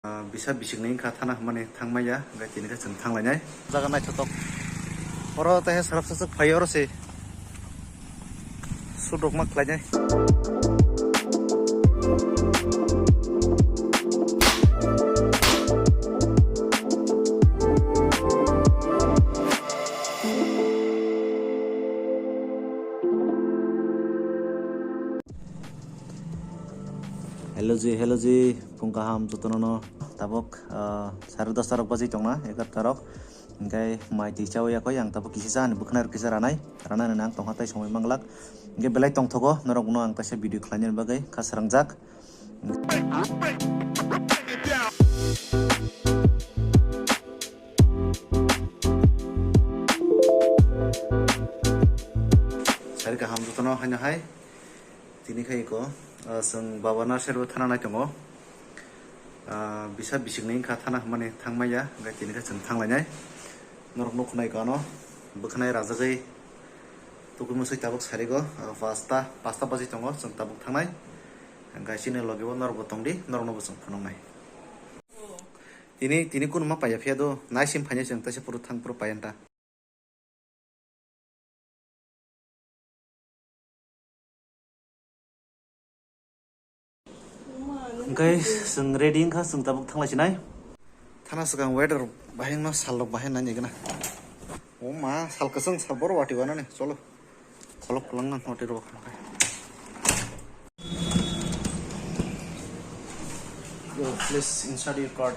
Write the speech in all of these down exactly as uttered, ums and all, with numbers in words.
Ah, bisa bisikni wngkha thana hwnmani thangmaya, hwnkhe tini khe chwng thanglainai. Jaga naithotok. Oro tei srapsa swk phai oro se. Sudokma khlainai. Hello ji, hello ji, phung kaham jotono no. Tabuk, ah, sare dosta rok bajwi tongna, egarta rok. Hingke mai twi chawi yakoi, ang tabuk kisa cha ani bwkhanai rok kisa ranai, ranai nang tongkha tai somoi manglak. Hingke belai tongthogo, norok no ang kaisa video khlainani bagwi kha srangjak. Sari kaham jotono haino hai. Tini khai ko, ah, chwng baba nursery o thana nai tongo. Ah, bisa bisikni wngkha thana hwnmani thangmaya, hingke tini khe chwng thanglainai. Norok nukho nai ko ano, bwkhanai rajagwi tugui mwswi tabuk sari go, ah, pasta, pasta bajwi tongo, chwng tabuk thangnai. Hingke chini logi o norok bo tongdi, norok no bo chwng phunuknai. Tini, tini kunu ma paiya phiya do, naisim phainai chwng teisa phuru thang phuru paiya nta. Hingke chwng ready wngkha, chwng tabuk thanglai sinai. Thana swkang weather bahai wngno, sal rok bahai wngna nigwna. O ma, sal kwchwng, sal boro wati wanani, cholo. Kholok kwlwng nang wati rok. Yo, please insert your card.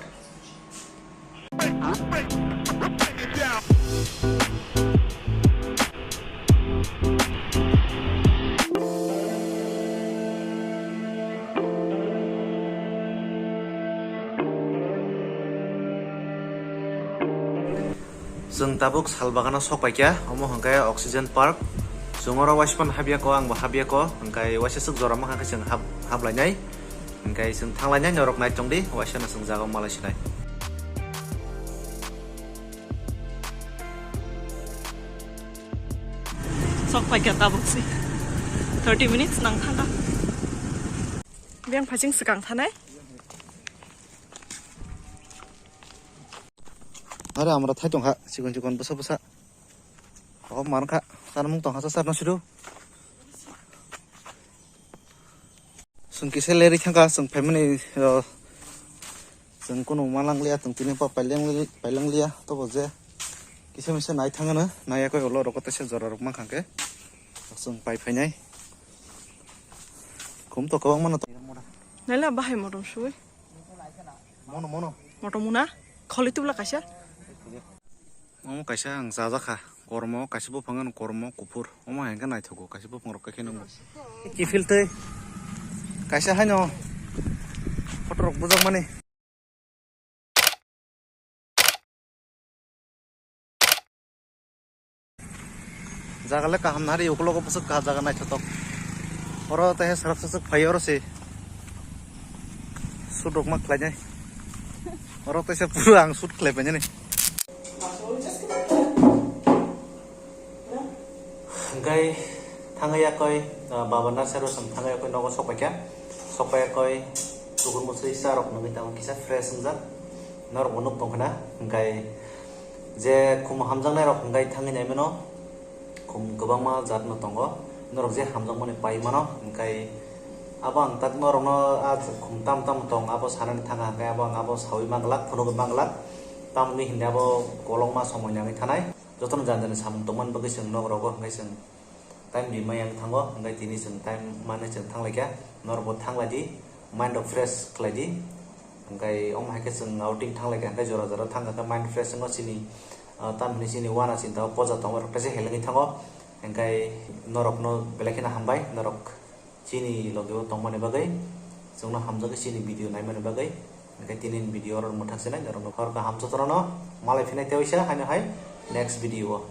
Chwng tabuk sal bagano sok paikha, omo hwnkhe Oxygen Park. Chwng oro waisa phano habya kho, ang bo habya kho, hwnkhe waisa swk jora mankha khe chwng hap-, haplainai. Hwnkhe chwng thanglainai norok nai tongdi, waisa no chwng jaga o malai sinai. Sok paikha tabuk se. Thirty minutes nang thangkha. Biyang phaiching swkang thanai. Are amra thai tongkha, chikon chikon bwsa bwsa. O mankha, sanmung tongkha, sa sarno sidu. Chwng kisa lerwi thangkha, chwng phaimani, o, chwng kunu ma langliya, chwng tini pa paileng-, paileng liya, tobo je kisa misa nai thangano, naiya koi ulo rok teisa jora rok mankha khe, chwng pai phainai. Khum to kwbangma no to. Naila bahai motom sui. Mono, mono. Motom muna? Kholi tubla kaisa? Omo kaisa ang chajakha. Kormo, kaisa buphang ano kormo, kuphur. Omo hai khe naithogo, kaisa buphang rok khe nungo. Kiphil twi. Kaisa haino photo rok bujakmani. Jaga le kaham nari, ukulogo bwswk kaha jaga naithotok. Oro tei srapsa swk phai oro se. Sudokma khlainai. Oro teisa pura ang shoot khlai painani. Hingkai thangwi yakoi, ah, baba nursery o chwng thangwi yakoi nogo sokpaikha. Sokpai yakoi tukur mwswi cha rok nugwi tamo kisa fresh wngjak. Norok bo nuk tongkha na. Hingkai je khum hamjaknai rok hingkai thangwi naimano. Khum kwbangma jat no tongo, norok je hamjakmani pai mano, hingkai abo ang tak norokno a khum tam tam tong abo sanani thangkha, hingkai abo ang abo saui manglak, phunugwi manglak, tamoni hwnwi abo kolokma somoi nangwi thanai. Jotono jani jani samung tongmani bagwi chwng nok rogo, hingkai chwng time rimai yang thango, hingkai tini chwng time manwi chwng thanglaikha, norokbo thanglaidi. Mind rok fresh khlai di. Hingkai omo hai khe chwng outing thang lai kha, hingkai jora jora thang kha khe mind fresh wngo chini, ah, tamni chini uana chinta o poja tongma rok teisa helengwi thango. Hingkai norok no belai kheno hambai, norok chini logi o tongmani bagwi, chwngno hamjagwi chini video naimani bagwi. Hingkai tini ni video oro mwthang sinai, norok no khoroksa hamjakhe norok no malai phinai tei waisa haino hai next video o.